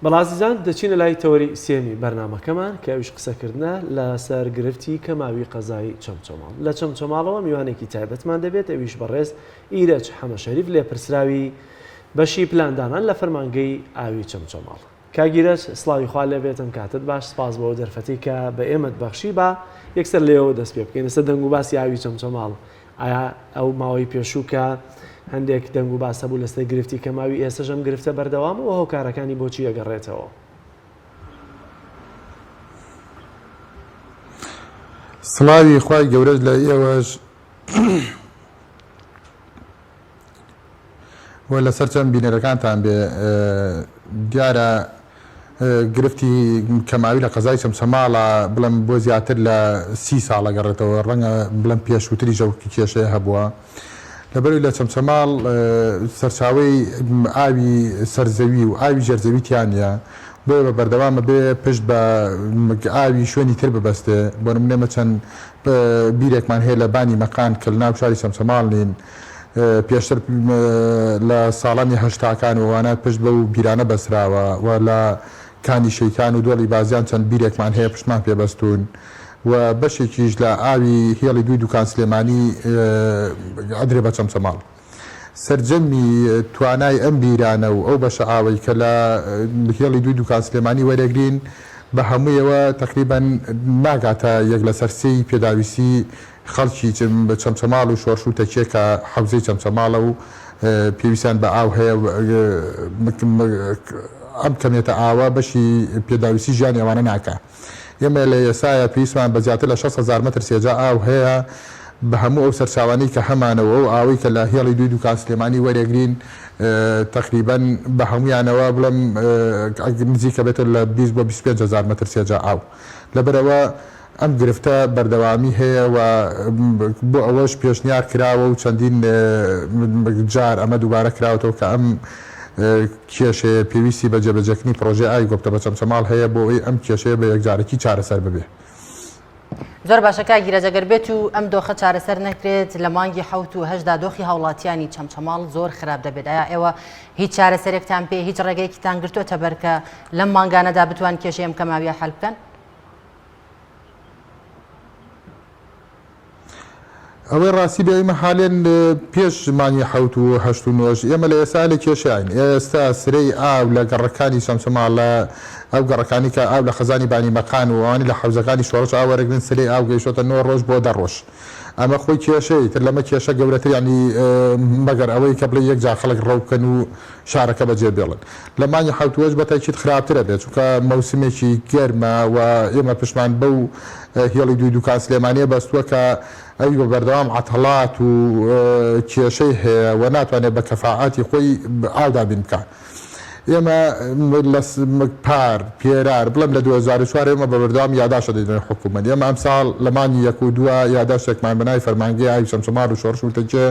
بەڵێ ئازیزان دەچینە لای تەوەری سێمی بەرنامەکەمان کە ئەویش قسەکردنە لەسەر گرفتی کەماوی قەزای چەمچەماڵ. لە چەمچەماڵەوە میوانێکی تایبەتمان دەبێت ئەویش بەڕێز ئیرەج حەمەشەریف لێپرسراوی بەشی پلاندانان لە فەرمانگەی ئاوی چەمچەماڵ. کاک ئیرەج سڵاوی خوا لێبێت ئەم کاتەت باش سپاس بۆ ئەو دەرفەتەی کە بە ئێمەت بەخشی با یەکسەر لێوە دەست پێ بکەین لەسەر دەنگ و باسی ئاوی چەمچەماڵ ئایا ئەو ماوەی پێشوو کە هەندێک دەنگ و باس هەبوو لەسەر گرفتی کەماوی ئێستەش ئەم گرفتە بەردەوامە و هۆکارەکانی بۆچی ئەگەڕێتەوە؟ سڵاوی خوای گەورەش لە ئێوەش و لەسەر چەند بینەرەکانتان بێ دیارە گرفتی کەماوی لە قەزای چەمچەماڵە بڵێم بۆ زیاتر لە سی ساڵ ئەگەڕێتەوە ڕەنگە بڵێم پێشووتریش ئەو کێشەیە هەبووە لەبەرئەوەی لە چەمچەماڵ سەرچاوەی ئاوی سەرزەوی و ئاوی ژێرزەوی تیا نییە بۆیە بە بەردەوام ئەبێ پشت بە ئاوی شوێنی تر ببەستێ بۆ نمونە ئێمە چەند بیرێکمان هەیە لە بانی مەقان کە لەناو شاری چەمچەماڵ نین پێشتر لە ساڵانی هەشتاکان و ئەوانە پشت بەو بیرانە بەستراوە و لە کانی شەیتان و دۆڵی بازیان چەند بیرێکمان هەیە پشتمان پێ بەستوون و بەشێکیش لە ئاوی هێڵی دووی دوکان سلێمانی ئەدرێ بە چەمچەماڵ. سەرجەمی توانای ئەم بیرانە و ئەو بەشە ئاوەی کە لە هێڵی دووی دوکان سلێمانی وەرەگرین بە هەموویەوە تەقریبەن ناگاتە یەک لەسەر سێی پێداویستی خەڵکی چەمچەماڵ و شۆرش و تەکیە کە حەوزەی چەمچەماڵە و پێویستیان بە ئاو هەیە ئەم کەمێتە ئاوە بەشی پێداویستی ژیانی ئەوانە ناکا. ئێمە لە ئێستایا پێویستمان بە زیاتر لە 60 هەزار مەتر سێجا ئاو هەیە بە هەموو ئەو سەرچاوانەی کە هەمانە و ئەو ئاوەی کە لە هێڵی دووی دوکان سلێمانی وەرێگرین تەقریبەن بە هەموویانەوە بڵێم نزیکە بێتە لە 20 بۆ 25 هەزار مەتر سێجا ئاو لەبەرئەوە ئەم گرفتە بەردەوامی هەیە و بۆ ئەوەش پێشنیار کراوە و چەندین جار ئەمە دووبارە کراوەتەوە کە ئەم کێشەیە پێویستی بە جێبەجێکردنی پڕۆژەی ئاوی گۆپتە بە چەمچەماڵ هەیە بۆ ئەوەی ئەم کێشەیە بە یەکجارەکی چارەسەر ببێ. زۆر باشە کاک ئیرەج ئەگەر بێت و ئەم دۆخە چارەسەر نەکرێت لە مانگی حەوت و هەشتدا دۆخی هاوڵاتیانی چەمچەماڵ زۆر خراپ دەبێت ئایا ئێوە هیچ چارەسەرێکتان پێ هیچ ڕێگەیەکیتان گرتووەتە بەر کە لەم مانگانەدا بتوان کێشەی ئەم کەماویە حەل بکەن؟ ئەوەی ڕاستی بێ ئێمە حالێن پێش مانگی حەوت و هەشت و نۆش ئێمە لە ئێستا لە کێشەین ئێستا سرەی ئاو لە گەڕەکانی چەمچەماڵ لە ئەو گەڕەکانی کە ئاو لە خەزانی بانی مەقان و ئەوانی لە حەوزەکانی شۆڕش ئاو وەرەگرن سرەی ئاو گەیشتۆتە نۆ ڕۆژ بۆ دە ڕۆژ ئەمە خۆی کێشەیە تر لەمە کێشە گەورەتر یانی مەگەر ئەوەی کە بڵێی یەکجار خەڵک ڕەو بکەن و شارەکە بەجێ بێڵن لە مانگی حەوتووەش بە تەئکید خراپتر ئەبێت چونکە مەوسمێکی گەرمە و ئێمە پشتمان بەو هێڵی دووی دوکان سلێمانیە بەستووە کە ئەوی بە بەردەوام عەتەڵات و کێشەی هەیە و ناتوانێت بە کەفائەتی خۆی ئاو دابین بکات. ئێمە لە پار، پێرار، بڵێم لە 2004 ئێمە بە بەردەوام یاداشت دەدەینە حکوومەت. ئێمە ئەمساڵ لە مانگی یەک و دووە یاداشتێکمان بە ناوی فەرمانگەی ئاوی چەمچەماڵ و شۆڕش و تەکیە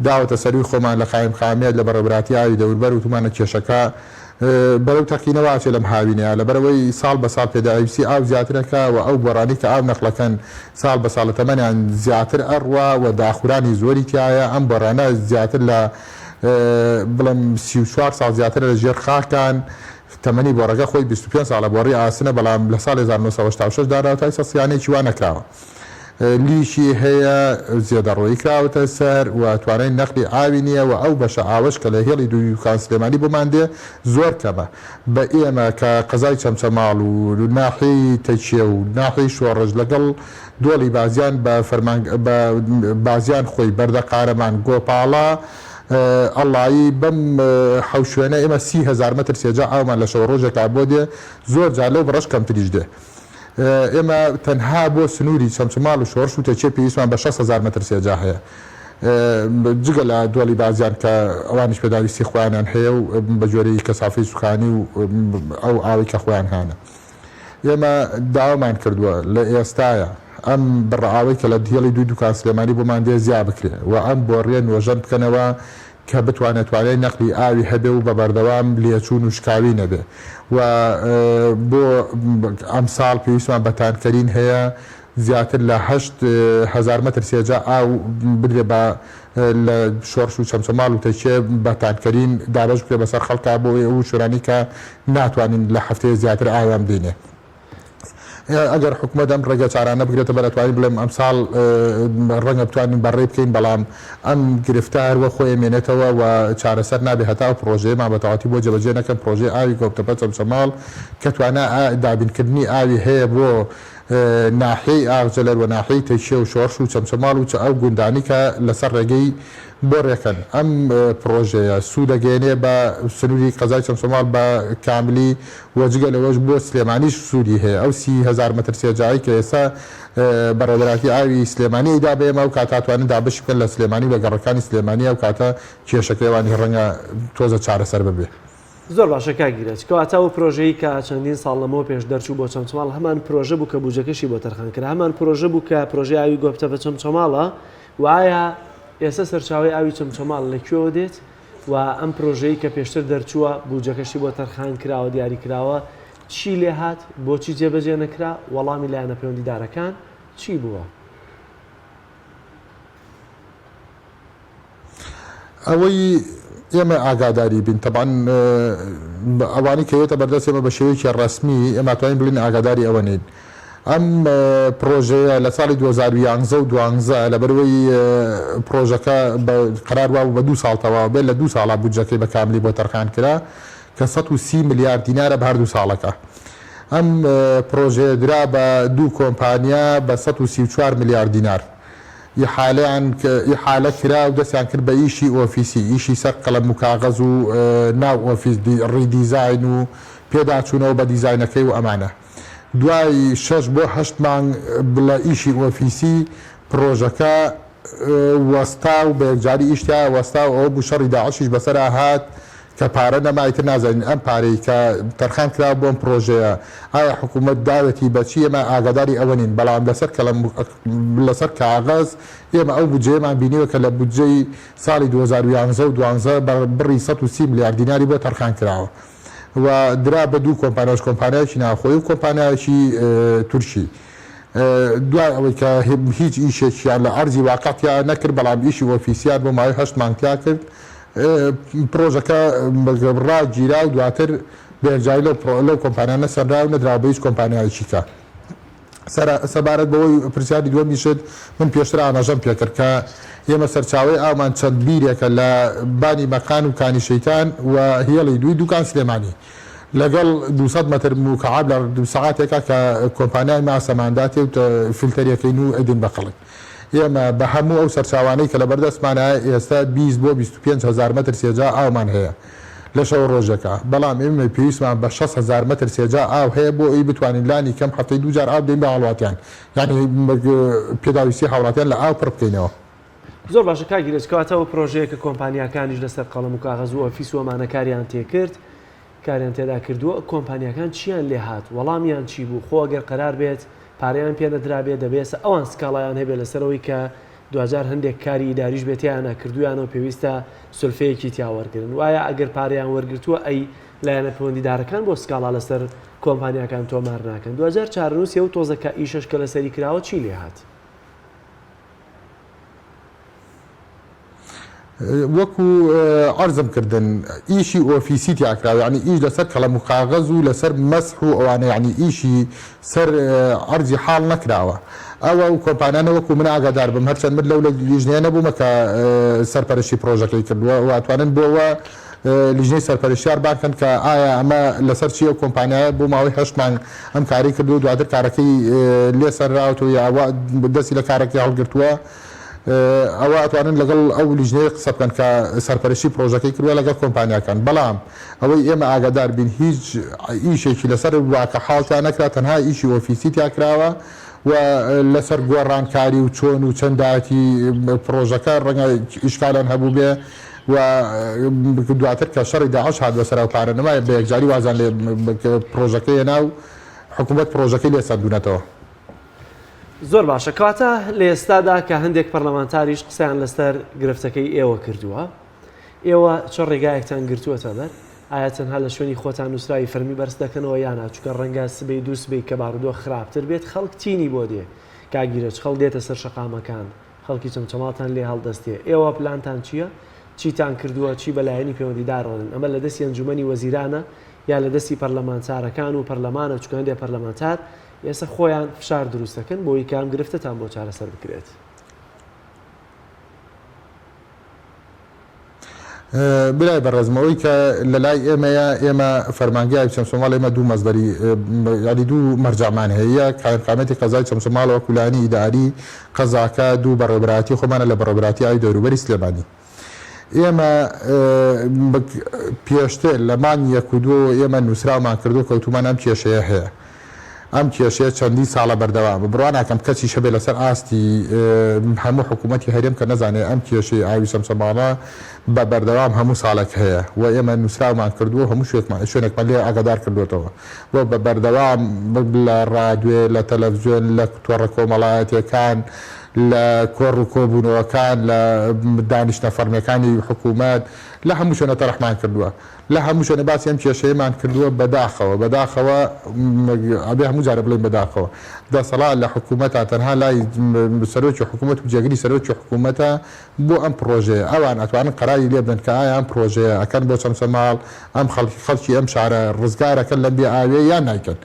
داوەتە سەرووی خۆمان لە قایمقامیەت لە بەڕێوەبەرایەتی ئاوی دەوربەر وتومانە کێشەکە بەرەو تەقینەوە ئەچێ لەم هاوینەیا لەبەرئەوەی ساڵ بە ساڵ پێداویستی ئاو زیاترەکا و ئەو بۆڕانەی کە ئاو نەقڵەکەن ساڵ بە ساڵ لە تەمەنیان زیاتر ئەڕوا و داخورانی زۆری تیایە ئەم بۆڕانە زیاتر لە بڵێم 34 ساڵ زیاترە لە ژێر خاکان تەمەنی بۆڕەکە خۆی 25 ساڵە بۆڕی ئاسنە بەڵام لە ساڵی 1986 دانراوە تا ئیستا سیانەیەکی وا نەکراوە. لیکی هەیە زێدەڕۆیی کراوەتە سەر و توانای نەقلی ئاوی نییە و ئەو بەشە ئاوەش کە لە هێڵی دووی دوکان سلێمانی بۆمان دێ زۆر کەمە بە ئێمە کە قەزای چەمچەماڵ و ناحیەی تەکیە و ناحیەی شۆڕش لەگەڵ دۆڵی بازیان بە فەرمانگ بە بازیان خۆی بەردە قارەمان گۆپاڵە ئەڵایی بەم حەو شوێنە ئێمە 30 هەزار مەتر سێجا ئاومان لە شەوە ڕۆژێکا بۆ دێ زۆر جار لەو بڕەش کەمتریش دێ. ئێمە تەنها بۆ سنووری چەمچەماڵ و شۆڕش و تەکیە پێویستمان بە 60 هەزار مەتر سێجا هەیە جگە لە دۆڵی بازیان کە ئەوانیش پێداویستی خۆیانیان هەیە و بە گوێرەی کەسافەی سوکانی و ئەو ئاوەی کە خۆیان هەیانە. ئێمە داوامان کردووە لە ئێستایا ئەم بڕە ئاوەی کە لە هێڵی دووی دوکان سلێمانی بۆمان دێ زیا بکرێ و ئەم بۆڕیە نۆژەن بکەنەوە کە بتوانێت توانای نەقلی ئاوی هەبێ و بە بەردەوام لێچوون و شکاوی نەبێ و بۆ ئەمساڵ پێویستمان بە تانکەرین هەیە. زیاتر لە 8000 مەتر سێجا ئاو بدرێ بە لە شۆڕش و چەمچەماڵ و تەکیە بە تانکەرین دابەش بکرێ بەسەر خەڵکا بۆ ئەو شوێنانەی کە ناتوانین لە هەفتەیە زیاتر ئاویان بدەینێ. ئەگەر حکومەت ئەم ڕێگە چارانە بگرێتە بەر ئەتوانین بڵێم ئەمساڵ ڕەنگە بتوانین بەڕێی بکەین بەڵام ئەم گرفتە هەر وەک خۆی ئەمێنێتەوە و چارەسەر نابێت هەتا ئەو پڕۆژەیەمان بە تەواوەتی بۆ جێبەجێ نەکەن پڕۆژەی ئاوی گۆپتەپە چەمچەماڵ کە توانا دابینکردنی ئاوی هەیە بۆ ناحیەی ئاغجەلەر و ناحیەی تەکیە و شۆڕش و چەمچەماڵ و ئەو گوندانەی کە لەسەر ڕێگەی بۆڕێکەن. ئەم پڕۆژەیە سوود دەگەیەنێ بە سنووری قەزای چەمچەماڵ بە کاملی و جگە لەوەش بۆ سلێمانیش سوودی هەیە. ئەو 30,000 مەتر سێجایی کە ئێستا بەڕێوەبەرایەتی ئاوی سلێمانی ئەیدا بە ئێمە ئەو کاتە ئەتوانن دابەشی بکەن لە سلێمانی و لە گەڕەکانی سلێمانی ئەو کاتە کێشەکەی ئەوانیش ڕەنگە تۆزە چارەسەر ببێ. زۆر باشە کاک ئیرەج، کەواتە ئەو پرۆژەی کە چەندین ساڵ لەمەوە پێش دەرچوو بۆ چەمچەماڵ هەمان پرۆژە بوو کە بوجەکەشی بۆ تەرخان کرا، هەمان پرۆژە بوو کە پرۆژەی ئاوی گۆپتەپە چەمچەماڵە و ئایا ئێستا سەرچاوەی ئاوی چەمچەماڵ لە کوێوە دێت و ئەم پرۆژەی کە پێشتر دەرچووە بوجەکەشی بۆ تەرخان کراوە دیاری کراوە چی لێهات بۆچی جێبەجێ نەکرا وەڵامی لایەنە پەیوەندیدارەکان چی بووە؟ ئەوەی ئێمە ئاگاداری بین تەبعەن ئەوانەی کە یەتە بەردەست ئێمە بە شێوەیەکی ڕەسمی ئێمە توانین بڵێین ئاگاداری ئەوە نین ئەم پرۆژەیە لە ساڵی 2011 و 12 لەبەرەوەی پرۆژەکە بە قەرار وابوو بە دوو ساڵ تەواو بێت لە دوو ساڵا بودجەکەی بە کاملی بۆ تەرخان کرا کە 130 ملیار دینارە بە هەردوو ساڵەکە ئەم پرۆژەیە درا بە دوو کۆمپانیا بە 134 ملیار دینار ئیحالەیان ئیحالە کرا و دەستیان کرد بە ئیشی ئۆفیسی، ئیشی سەر قەڵەم و کاغەز و ناو ئۆفیس، redesign و پێداچوونەوە بە دیزاینەکەی و ئەمانە. دوای شەش بۆ هەشت مانگ لە ئیشی ئۆفیسی، پڕۆژەکە وەستا و بە یەکجاری ئیش تیایا وەستا و ئەوە بوو شەڕی داعشیش بەسەرا هات، کە پارە نەما ئیتر نازانین ئەم پارەی کە تەرخان کراوە بۆ ئەم پرۆژەیە ئایا حکوومەت داوێتی بە چی ئێمە ئاگاداری ئەوە نین بەڵام لەسەر کەڵەم لەسەر کاغەز ئێمە ئەو بودجەیەمان بینیوە کە لە بودجەی ساڵی 2011 و 12 بە بڕی 130 ملیار دیناری بۆ تەرخان کراوە و درا بە دوو کۆمپانیاش کۆمپانیایەکی ناوخۆیی و کۆمپانیایەکی تورکی. دوای ئەوەی کە هیچ ئیشێکیان لە ئەرزی واقع تیا نەکرد بەڵام ئیشی ئۆفیسیان بۆ ماوەی هەشت مانگ تیا کرد پرۆژەکە ڕاگیرا و دواتر بەیەکجاری لەو کۆمپانیا نەسەنرا و نەدراوە بە هیچ کۆمپانیایەکی کە. سەبارەت بەوەی پرسیاری دووەمیشت من پێشتر ئاماژەم پێکرد کە ئێمە سەرچاوەی ئاومان چەند بیرێکە لە بانی مەقان و کانی شەیتان و هێڵی دووی دوکان سلێمانی لەگەڵ 200 مەتر موکعب لە سەعاتێکا کە کۆمپانیای ماسەمان داتێ و فلتەرێکەین و ئەدەین بە خەڵک. ئێمە بە هەموو ئەو سەرچاوانەی کە لەبەردەستمانە ئێستا 20 بۆ 25 هەزار مەتر سێجا ئاومان هەیە لە شەو ڕۆژێکا، بەڵام ئێمە پێویستمان بە 60 هەزار مەتر سێجا ئاو هەیە بۆ ئەوی بتوانین لانی کەم هەفتەی دوو جار ئاو بدەین بە هاوڵاتیان، یانی پێداویستی هاوڵاتیان لە ئاو پڕ بکەینەوە. زۆر باشە کاک ئیرەج، کەواتە ئەو پرۆژەیە کە کۆمپانیاکانیش لەسەر قەڵەم و کاغەز و ئۆفیس و ئەمانە کاریان تێکرد، کاریان تێدا کردووە، کۆمپانیاکان چیان لێهات، وەڵامیان چی بوو، خۆ ئەگەر قەرار بێت پارەیان پێ نەدرابێ دەبێ ئێستا ئەوان سکاڵایان هەبێ لەسەر ئەوەی کە دواجار هەندێک کاری ئیداریش بێ تیایانا کردوویانە و پێویستە سولفەیەکی تیا وەرگرن و ئایا ئەگەر پارەیان وەرگرتووە ئەی لایەنە پەیوەندیدارەکان بۆ سکاڵا لەسەر کۆمپانیاکان تۆمار ناکەن دواجار چارەنووسی ئەو تۆزە کە ئیشەش کە لەسەری کراوە چی لێهات؟ وەکو عەرزم کردن ئیشی ئۆفیسی تیا کراوە یانی ئیش لەسەر کەڵەم و کاغەز و لەسەر مەسح و ئەوانە یانی ئیشی سەر عەرزی حاڵ نەکراوە ئەوە و کۆمپانیانە وەکو من ئاگادار بم هەرچەند من لەو لیژنەیە نەبوومە کە سەرپەرشتی پرۆژەکەی کردووە و ئەتوانن بۆوە لیژنەی سەرپەرشتیار بان کەن کە ئایا ئەمە لەسەر چی ئەو کۆمپانیایە بۆ ماوەی هەشت مانگ ئەم کارەی کردووە دواتر کارەکەی لێ سەنراوەتەوە یا دەستی لە کارەکەی هەڵگرتووە ئەوە ئەتوانن لەگەڵ ئەو لیژنەیە قسە بکەن کە سەرپەرشتی پرۆژەکەی کردووە لەگەڵ کۆمپانیاکان بەڵام ئەوەی ئێمە ئاگادار بین هیچ ئیشێکی لەسەر واقع حاڵ تیا نەکرا تەنها ئیشی ئۆفیسی تیا کراوە و لەسەر گۆڕانکاری و چۆن و چەندایەتی پرۆژەکە ڕەنگە ئیشکالان هەبووبێ و دواتر کە شەڕی داعش هات بەسەر ئەو پارە نەما بە یەکجاری وازیان لێ پرۆژەکەی هێنا و حکوومەت پرۆژەکەی لێ سەندوونەتەوە. زۆر باشە کەواتە لە ئێستادا کە هەندێک پەرلەمانتاریش قسەیان لەسەر گرفتەکەی ئێوە کردووە ئێوە چ ڕێگایەکتان گرتووەتە بەر ئایا تەنها لە شوێنی خۆتان نووسراوی فەرمی بەرز دەکەنەوە یانا چونکە ڕەنگە سبەی دوو سبەی کە بارودۆخ خراپتر بێت خەڵک تینی بۆ دێ. کاک ئیرەج خەڵک دێتە سەر شەقامەکان، خەڵکی چەمچەماڵتان لێ هەڵدەستێ، ئێوە پلانتان چییە؟ چیتان کردووە؟ چی بە لایەنی پەیوەندیدار ئەڵێن؟ ئەمە لە دەستی ئەنجوومەنی وەزیرانە یا لە دەستی پەرلەمانتارەکان و پەرلەمانە، چونکە هەندێ پەرلەمانتار ئێستا خۆیان فشار دروست دەکەن بۆی کە ئەم گرفتەتان بۆ چارەسەر بکرێت. برای بەڕێزم ئەوەی کە لە لای ئێمەیە ئێمە فەرمانگەی ئاوی چەمچەماڵ ئێمە دوو مەسدەری یانی دوو مەرجەعمان هەیە یەک قایمقامیەتی قەزای چەمچەماڵ وەکو لایەنی ئیداری قەزاکە دوو بەڕێوبەرایەتی خۆمانە لە بەڕێوبەرایەتی ئاوی دەوروبەری سلێمانی ئێمە پێشتر لە مانگی یەک و دووەوە ئێمە نووسراومان کردو کەوتومان ئەم کێشەیە هەیە ئەم کێشەیە چەندین ساڵە بەردەوامە، بڕوا ناکەم کەسیش هەبێت لەسەر ئاستی هەموو حکوومەتی هەرێم کە نەزانێت ئەم کێشەی ئاوی چەمچەماڵە بە بەردەوام هەموو ساڵێک هەیە و ئێمە نووسراومان کردووە و هەموو شوێکمان شوێنێکمان لێ ئاگادار کردووەتەوە و بە بەردەوام لە ڕادوێ، لە تەلەفزیۆن، لە تۆڕە کۆمەڵایەتییەکان، لە کۆڕ و کۆبوونەوەکان، لە دانیشتنە فەڕمییەکانی حکوومەت، لە هەموو شوێنە تەرحمان کردووە. لە هەموو شوێنێ باسی ئەم کێشەیەمان کردووە بەداخەوە بەداخەوە ئەبێ هەموو جارێ بڵێین بەداخەوە دەسەڵات لە حکوومەتا تەنها لای سەرۆکی حکوومەت و جێگری سەرۆکی حکوومەتە بۆ ئەم پڕۆژەیە ئەوان ئەتوانن قەراری لێ بدەن کە ئایا ئەم پڕۆژەیە ئەکەن بۆ چەمچەماڵ ئەم خەڵکی خەڵکی ئەم شارە ڕزگار ئەکەن لەم بێ ئاویە یان نایکەن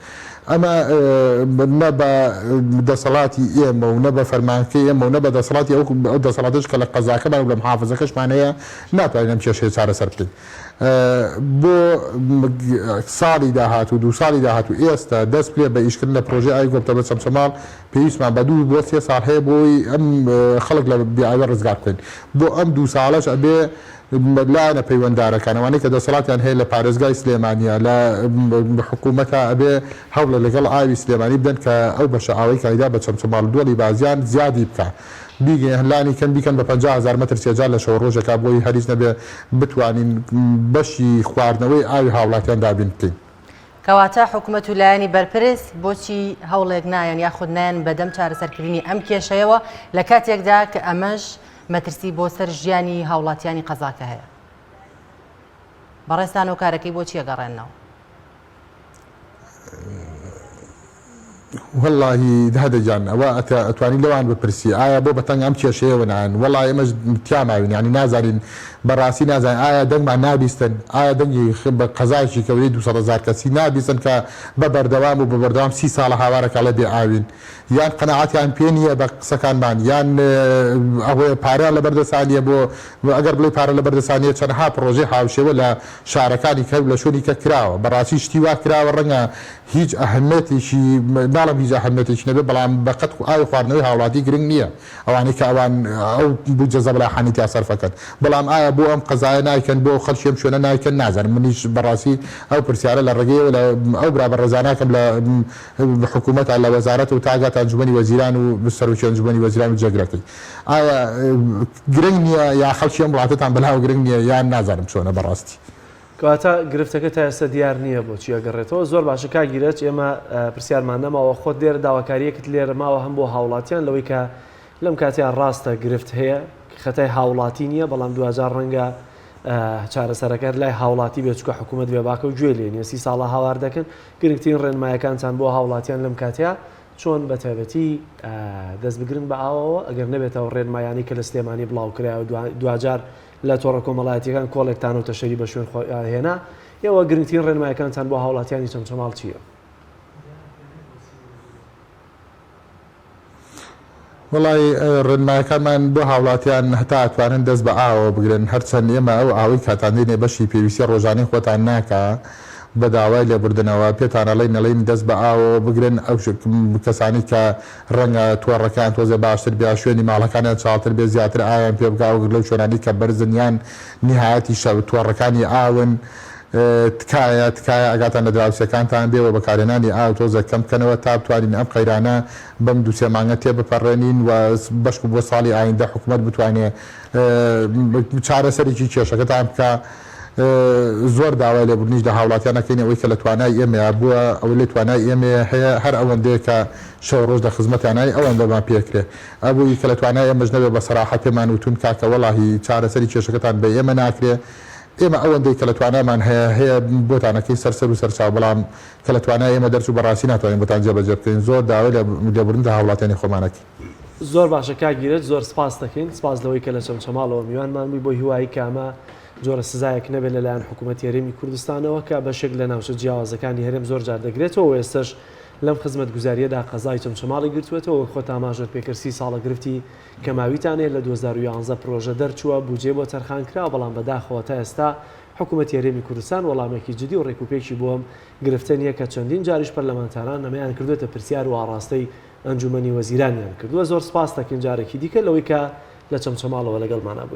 ئەمە نە بە دەسەڵاتی ئێمە و نە بە فەرمانکەی ئێمە و نە بە دەسەڵاتی ئەو ئەو دەسەڵاتەش کە لە قەزاکەمان و لە محافزەکەشمان هەیە ناتوانین ئەم کێشەیە چارەسەر بکەین. بۆ ساڵی داهاتوو، دوو ساڵی داهاتوو، ئێستا دەست پێ بە ئیشکردن لە پرۆژەی ئاوی گۆپتەپە چەمچەماڵ، پێویستمان بە دوو بۆ سێ ساڵ هەیە بۆ ئەوەی ئەم خەڵک لە بێ ئاوی ڕزگار بکەین. بۆ ئەم دوو ساڵەش ئەبێ لایەنە پەیوەندارەکان، ئەوانەی کە دەسەڵاتیان هەیە لە پارێزگای سلێمانییە، لە حکوومەتە ئەبێ هەوڵێک لەگەڵ ئاوی سلێمانی بدەن کە ئەو بەشە ئاوەی کە ئەیدا بە چەمچەماڵ و دۆڵی بازیان زیادی بکا. بیگەیەن لانی کەم بیکەن بە 50,000 مەتر سێجا لە شەو ڕۆژێکا بۆی هەریچ نەبێ بتوانین بەشی خواردنەوەی ئاوی هاوڵاتیان دابین بکەین. کەواتە حکومەت و لایەنی بەرپرس بۆچی هەوڵێک نایەن یاخود نایەن بەدەم چارەسەرکردنی ئەم کێشەیەوە لە کاتێکدا کە ئەمەش مەترسی بۆ سەر ژیانی هاوڵاتیانی قەزاکە هەیە؟ بەڕێزتان هۆکارەکەی بۆچی ئەگەڕێننەوە؟ وەڵاهی دادە گیان ئەوە ئەتوانی لەوان بپرسی ئایا بۆ بەتەنگ ئەم کێشەیەوە نایەن وەڵا ئێمەش تیا ماوین یانی نازانین بەڕاستی نازانین ئایا دەنگمان نابیستن ئایا دەنگی قەزایەکی گەورەی 200 هەزار کەسی نابیستن کە بە بەردەوام و بە بەردەوام سی ساڵە هاوارەکە ئەڵێ بێ ئاوین یان قەناعەتیان پێ نییە بە قسەکانمان یان ئەوەیە پارەیان لەبەر دەسا نییە بۆ ئەگەر بڵێی پارە لەبەر دەسا نییە چەندەها پڕۆژەی هاوشێوە لە شارەکانی کە لە شوێنی کە کراوە بەڕاستی شتی وا کراوە ڕەنگە هیچ ئەهەمیەتێکی ناڵێم هیچ ئەهەمیەتێکی نەبێت بەڵام بەقەد ئاوی خواردنەوەی هاوڵاتی گرنگ نییە ئەوانەی کە ئەوان ئەو بودجە زەبەلاحانەی تیا سەرفەکەن بەڵام ئایا بۆ ئەم قەزایە نایکەن بۆ خەڵکی ئەم شوێنە نایکەن نازانم منیش بەڕاستی ئەو پرسیارە لە ڕێگەیەوە لە ئەو برا بەڕێزاناکەم لە حکوومەتە لە وەزارەت و تاگاتە ئەنجومەنی وەزیران و سەرۆکی ئەنجومەنی وەزیران و جێگرەکەی ئایا گرنگ نییە یا خەڵکی ئەم وڵاتەتان بەلاوە گرنگ نییە یان نازانم چۆنە بەڕاستی. کەواتە گرفتەکە تا ئێستا دیار نییە بۆچی ئەگەڕێتەوە زۆر باشە کاک ئیرەج ئێمە پرسیارمان نەماوە خۆت لێرە داواکاریەکت لێرە ماوە هەم بۆ هاوڵاتیان لەوەی کە لەم کاتیا ڕاستە گرفت هەیە خەتای هاوڵاتی نییە بەڵام دواجار ڕەنگە چارەسەرەکە لای هاوڵاتی بێت چکە حکوومەت بێباکە و گوێ لێ نیە سی ساڵە هاوار دەکەن گرنگترین ڕێنمایەکانتان بۆ هاوڵاتیان لەم کاتیا چۆن بە تایبەتی دەست بگرن بە ئاوەوە ئەگەر نەبێتەوە ڕێنمایانی کە لە سلێمانی بڵاو کرایەوە دواجار لە تۆڕە کۆمەڵایەتیەکان کۆڵێک تانە و تەشەری بە شوێن خۆیان هێنا، ئێوە گرنگترین ڕێنمایەکانتان بۆ هاوڵاتیانی چەمچەماڵ چییە؟ وەڵای ڕێنمایەکانمان بۆ هاوڵاتیان هەتا ئەتوانن دەست بە ئاوەوە بگرن، هەرچەند ئێمە ئەو ئاوەی کاتان دێنێ بەشی پێویستی ڕۆژانەی خۆتان ناکا، بە داوای لێبوردنەوە پێتان ئەڵێین ئەڵێین دەست بە ئاوەوە بگرن، ئەو کەسانەی کە ڕەنگە تۆڕەکەیان تۆزێ باشتر بێ شوێنی ماڵەکانیان چاڵتر بێ زیاتر ئاویان پێ بگا وەک لەو شوێنانەی کە بەرزن یان نیهایەتی شە تۆڕەکانی ئاون تکایە تکایە ئاگاتان لە دراوسێکانتان بێ و بەکارهێنانی ئاو تۆزێک کەم بکەنەوە تا بتوانین ئەم قەیرانە بەم دوو سێ مانگە تێ بپەڕێنین و بەشکو بۆ ساڵی ئایندە حکومەت بتوانێ چارەسەرێکی کێشەکەتان بکا. زۆر داوای لێبوردنیش لە هاوڵاتیان ئەکەین ئەوەی کە لە توانای ئێمەیا بووە ئەوەی لە توانای ئێمەیە هەیە هەر ئەوەندەیە کە شەو ڕۆژ لە خزمەتیانای ئەوەندەمان پێکرێ ئەوەی کە لە توانای ئێمەش نەبێ بە سەراحەت پێمان وتوون کاکە وەڵاهی چارەسەری کێشەکەتان بە ئێمە ناکرێ. ئێمە ئەوەندەی کە لە توانامان هەیە هەیە بۆتان ئەکەین سەر سەر و سەر چاو بەڵام کە لە توانای ئێمە دەرچوو بەڕاستی ناتوانین بۆتان جێبەجێ بکەین زۆر داوای لە لێبوردن لە هاوڵاتیانی خۆمان ئەکەین. زۆر باشە کاک ئیرەج زۆر سپاست دەکەین سپاس لەوەی کە لە چەمچەماڵەوە میوانمان بووی بۆ هیوایی کە ئەمە جۆرە سزایەک نەبێت لەلایەن حکوومەتی هەرێمی کوردستانەوە کە بەشێک لە ناوچە جیاوازەکانی هەرێم زۆر جار دەگرێتەوە و ئێستەش لەم خزمەتگوزارییەدا قەزای چەمچەماڵی گرتووەتەوە وەک خۆت ئاماژەت پێکرد سی ساڵە گرفتی کەماویتان هەیە لە 2011 پرۆژە دەرچووە بوجەی بۆ تەرخان کراوە بەڵام بەداخەوە تا ئێستا حکوومەتی هەرێمی کوردستان وەڵامێکی جدی و ڕێکوپێکی بۆ ئەم گرفتە نییە کە چەندین جاریش پەرلەمانتاران ئەمەیان کردووەتە پرسیار و ئاڕاستەی ئەنجوومەنی وەزیرانیان کردووە زۆر سپاست دەکەین جارێکی دیکە لەوەی کە لە چەمچەماڵەوە لەگەڵمانا بوویت.